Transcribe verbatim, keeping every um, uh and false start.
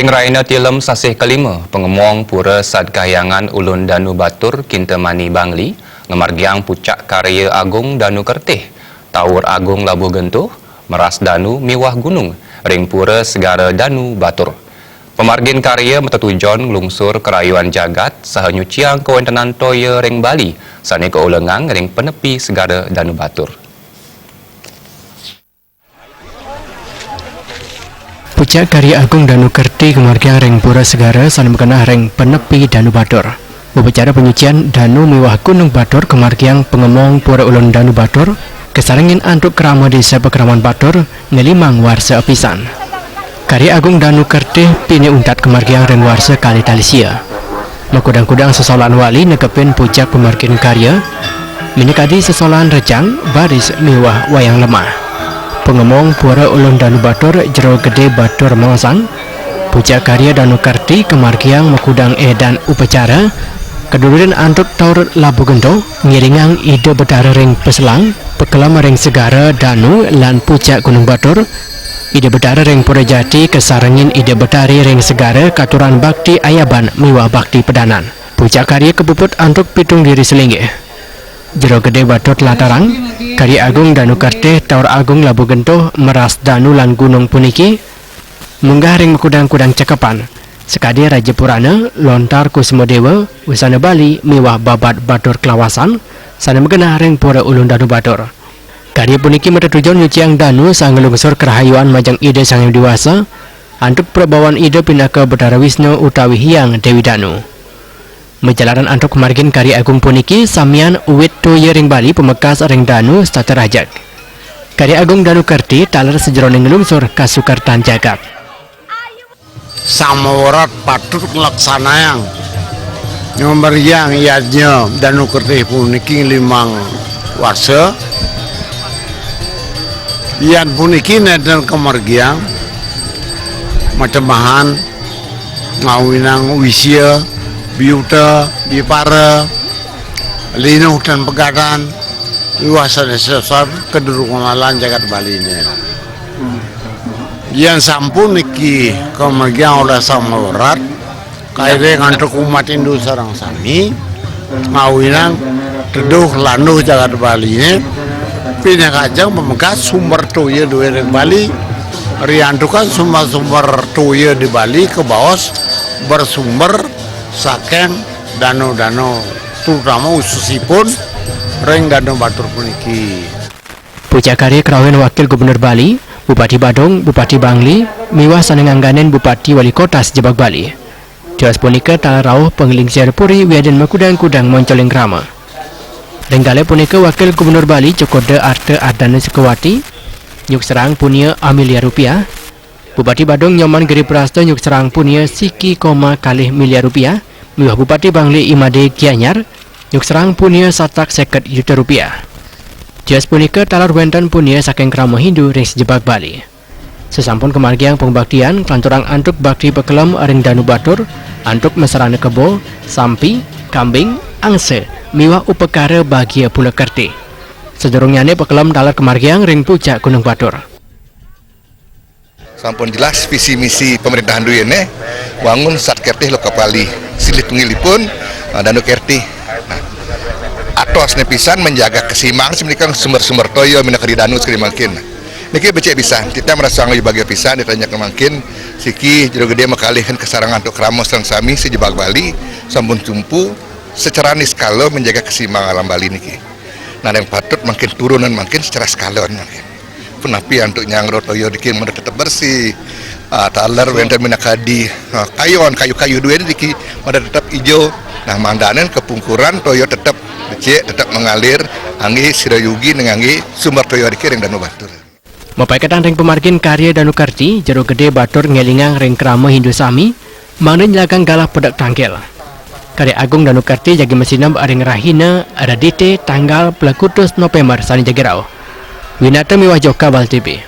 Ring rahina Tilem sasih kalima, pangemong Pura Sad Kahyangan Ulun Danu Batur Kintamani Bangli ngamargiang pucak karya agung Danu Kertih, Taur Agung Labuh Gentuh, Meras Danu miwah Gunung ring Pura Segara Danu Batur. Pamargin karya matetujon nglungsur karayuan jagat saha nyuciang kawentenan toya ring Bali sane kaulengang ring panepi Segara Danu Batur. Pucak karya agung Danu Kerti kamargiang ring Pura Segara sane magenah ring panepi Danu Batur. Upacara panyucian danu miwah gunung batur kamargiang pangemong Pura Ulun Danu Batur, kasarengin antuk krama desa pakraman batur, ngelimang warsa apisan. Karya agung Danu Kertih pinih untat kamargiang ring warsa kalih tali sia. Makudang-kudang sesolan wali nekepin pucak pamargin karya, minakadi sesolan rejang, baris miwah wayang lemah. Pangemong Pura Ulun Danu Batur, Jero Gede Batur Mongsan, pucak karya Danu Kerti kamargiang makudang edan upacara, kadulurin antuk Taur Labuh Gentuh, ngiringang Ida Betara ring Peselang, pakelem ring Segara Danu lan pucak Gunung Batur, Ida Betara ring Pura Jati kasarengin Ida Betari ring Segara katurang bakti ayaban miwah bakti pedanan. Pucak karya kapuput antuk pitung diri salinggih. Jero Gede Batur tlatarang, karya agung Danu Kertih, Taur Agung Labuh Gentuh, Meras Danu lan Gunung puniki, munggah ring makudang-kudang cakepan, sakadi Raja Purana, Lontar Kusuma Dewa, Wusana Bali, miwah babad Batur Kelawasan, sane magenah ring Pura Ulun Danu Batur. Karya puniki matetujon nyuciang danu saha nglungsur karahayuan majeng Ida Sang Hyang Widi Wasa, antuk prabawan Ida pinaka Betara Wisnu utawi Hyang Dewi Danu. Majalaran antuk pamargin karya agung puniki, samian uwit toya ring Bali pamekas ring danu setata rajeg. Karya agung Danu Kerti taler sajeroning nglungsur kasukertan jagat. Sang Mawarat patut nglaksanayang ngamargiang yadnya Danu Kertih puniki limang warsa. Yan puniki nenten kamargiang matembahan ngawinang wisia, biuta, bipara, linuh tan pegadan, miwah sane sesat kadurung lalan jagat Baline. Yan sampun niki kamargiang olih Sang Mawarat, kairing antuk umat Hindu sareng sami, ngawinang teduh landuh jagat Baline, pinakajeng pamekas sumber toya duwé ring Bali, riantukan sumber-sumber toya di Bali kabaos bersumber saking danu-danu, terutama khususipun ring Danu Batur puniki. Pucak karya karauhin Wakil Gubernur Bali, Bupati Badung, Bupati Bangli, miwah sane ngangganin Bupati Wali Kota sajebag Bali. Tios punika taler rauh panglingsir puri wiadin makudang-kudang moncoling krama. Ring kalih punika Wakil Gubernur Bali Cokorda Arta Ardana Sukawati, nyukserahang punia samilia rupiah, Bupati Badung Nyoman Giri Prasta nyukserahang punia siki koma kalih miliar rupiah, miwah Bupati Bangli I Made Gianyar nyukserahang punia satak seket yuta rupiah. Tios punika taler wenten punia saking krama Hindu ring sajebag Bali. Sasampun kamargiang pangubaktian, kalanturang antuk bakti pakelem ring danu batur, antuk masarana kebo, sampi, kambing, angsa, miwah upakara bagia pula kerti. Sadurungnyane pakelem taler kamargiang ring pucak Gunung Batur. Sampun jelas visi misi pemerintahan duene, wangun Sat Kertih Lokapali. Silih tunggilipun, eh, Danu Kertih. Nah, atosne pisan menjaga keseimbangan semikian sumber-sumber toya minakadi danu sekadi mangkin. Niki becik pisan, titiang merasa angayubagia pisan, ditanya ke mangkin, siki Jero Gede makalihin kesarangan antuk krama sareng sami sajebag Bali, sampun tumpu secara niskala menjaga keseimbangan alam Bali niki. Nah, yang patut mangkin turunan mangkin secara skala mangkin. Punapi antuk nyanggra toya niki mangda tetep bersih. Ah, taler wenten minakadi, ah, kayon, kayu-kayu duene niki mangda tetep ijo. Nah, mangdanen kapungkuran toya tetep becik, tetep mengalir, angge sira yugi nengangge sumber toya niki ring Danu Batur. Mapaiketan ring pamargin karya Danu Kerti, Jero Gede Batur ngelingang ring krama Hindu sami, mangda nyelagang galah pedek tangkil. Karya agung Danu Kerti jagi masineb ring rahina Redite tanggal plekutus November sane jagi rauh. Winata miwah Joka Bali T V.